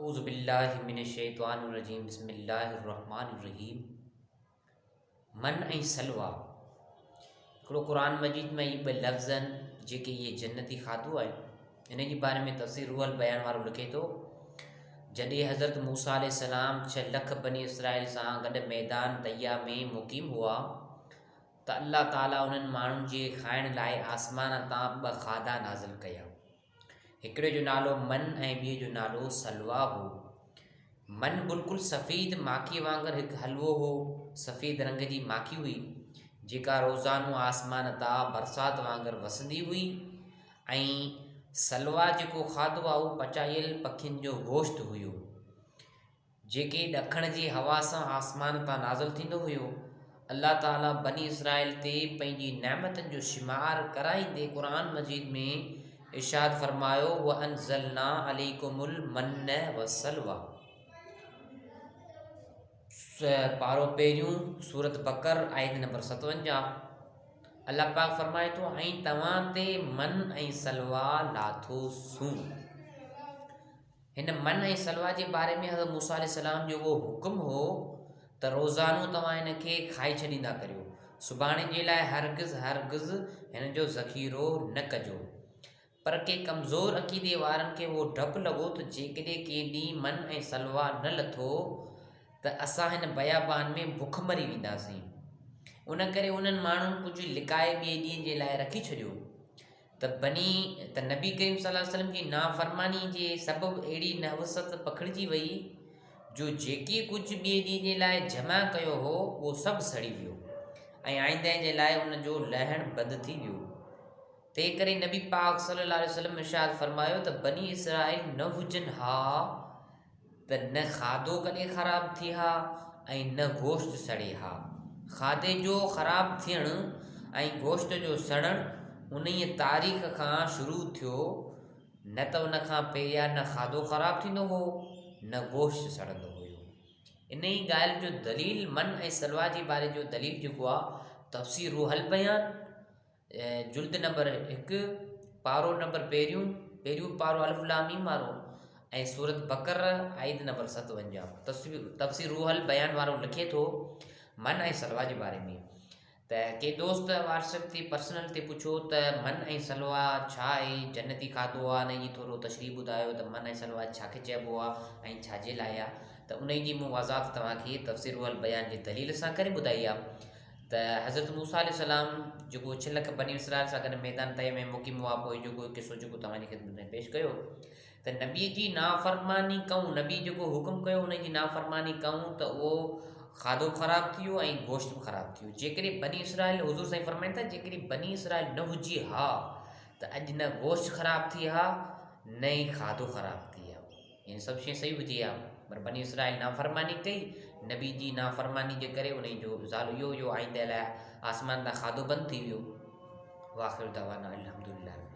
اعوذ بالله من الشيطان الرجيم بسم الله الرحمن الرحيم من ۽ سلويٰ هڪڙو قرآن مجيد ۾ اهي ٻه لفظ آهن جيڪي اهي جنتي کاڌو آهي ان جي باري ۾ تفسير روح البيان وارو لکي ٿو جڏهن حضرت موسيٰ عليه السلام 6 لک بني اسرائيل سان گڏ ميدان ديا ۾ مقيم هئا ته الله تعاليٰ انهن ماڻهن جي کائڻ لاء آسمان تان ٻه کاڌا نازل ڪيا هڪڙي جو نالو من ۽ ٻئي جو نالو سلويٰ هو. من بلڪل سفيد ماکيء وانگر هڪ حلوو هو. سفيد رنگ جي ماکي هئي، جيڪا روزانو آسمان تان برسات وانگر وسندي هئي ۽ سلويٰ جيڪو کاڌو آهي اهو پچايل پکين جو گوشت هيو. جيڪي ڏکڻ جي هوا سان آسمان تان نازل ٿيندو هيو. الله تعاليٰ بني اسرائيل تي پنهنجي نعمتن جو شمار ڪرائيندي قرآن مجيد ۾ ارشاد فرمايو، وَأَنزَلْنَا عَلَيْكُمُ الْمَنَّ وَالسَّلْوَيٰ. پارو پهريون، سورة بقر، آيت نمبر 57. الله پاڪ فرمائي ٿو، ۽ توهان تي من ۽ سلويٰ لاٿوسون. هن من ۽ سلويٰ جي باري ۾ حضرت موسيٰ عليه السلام جو اهو حڪم هو ته روزانو توهان هن کي کائي ڇڏيندا ڪريو، سڀاڻي جي لاء هرگز هرگز هن جو ذخيرو نه ڪجو. پر ڪي ڪمزور عقيدي وارن کي اهو ڊپ لڳو ته جيڪڏهن ڪنهن ڏينهن من ۽ سلويٰ نه لٿو ته اسان هن بيابان ۾ بک مري وينداسين. ان ڪري انهن ماڻهن ڪجهه لڪائي ٻئي ڏينهن جي لاء رکي ڇڏيو. ته بني ته نبي ڪريم صلي الله عليه وسلم جي نافرماني جي سبب اهڙي نحوست پکڙجي وئي جو جيڪي ڪجهه ٻئي ڏينهن جي لاء جمع ڪيو هو اهو سڀ سڙي ويو ۽ آئنده جي لاء ان جو لهڻ بند ٿي ويو. تنهن ڪري نبي پاڪ صلي الله عليه وسلم ارشاد فرمايو ته بني اسرائيل نه هجن ها ته نه کاڌو ڪڏهن خراب ٿئي ها ۽ نه گوشت سڙي ها. کاڌي جو خراب ٿيڻ ۽ گوشت جو سڙڻ انهيء تاريخ کان شروع ٿيو، نه ته ان کان پهريان نه کاڌو خراب ٿيندو هو، نه گوشت سڙندو هيو. انهيء ڳالهه جو دليل من ۽ سلويٰ جي باري جو دليل جيڪو آهي، تفسير روح البيان، جلد نمبر هڪ، پارو نمبر پهريون، پهريون پارو الف لام ميم وارو ۽ سورت بقر آيت نمبر 57 تفسير روح البيان وارو لکي ٿو من ۽ سلويٰ جي باري ۾ ته ڪي دوست واٽس ايپ تي پرسنل تي پڇو ته من ۽ سلويٰ ڇا آهي جنتي کاڌو آهي ان جي ٿورو تشريح ٻڌايو ته من ۽ سلويٰ ڇا کي چئبو آهي ۽ ڇا جي لاء آهي ته ان جي مون وضاحت توهان کي تفسير روح البيان جي دليل سان ڪري ٻڌائي آهي ته حضرت موسيٰ عليه السلام جيڪو 6 لک بني اسرائيل سان گڏ ميدان طئي ۾ مقيم هئا پوء جيڪو قصو جيڪو توهان جي خدمت ۾ پيش ڪيو ته نبي جي نافرماني ڪئون نبي جيڪو حڪم ڪيو ان جي نافرماني ڪئون ته اهو کاڌو به خراب ٿي ويو ۽ گوشت به خراب ٿي ويو جيڪڏهن بني اسرائيل حضور سائين فرمائن ٿا جيڪڏهن بني اسرائيل نه هجي ها ته اڄ نه گوشت خراب ٿي ها نه ئي کاڌو خراب ٿي ها يعني سڀ شيء صحيح هجي ها پر بني اسرائيل نافرماني ڪئي نبي جي نافرماني جي ڪري انهي جو ازالو اهو هيو آئنده لاء آسمان تان کاڌو بند ٿي ويو واخر دعوانا الحمدلله.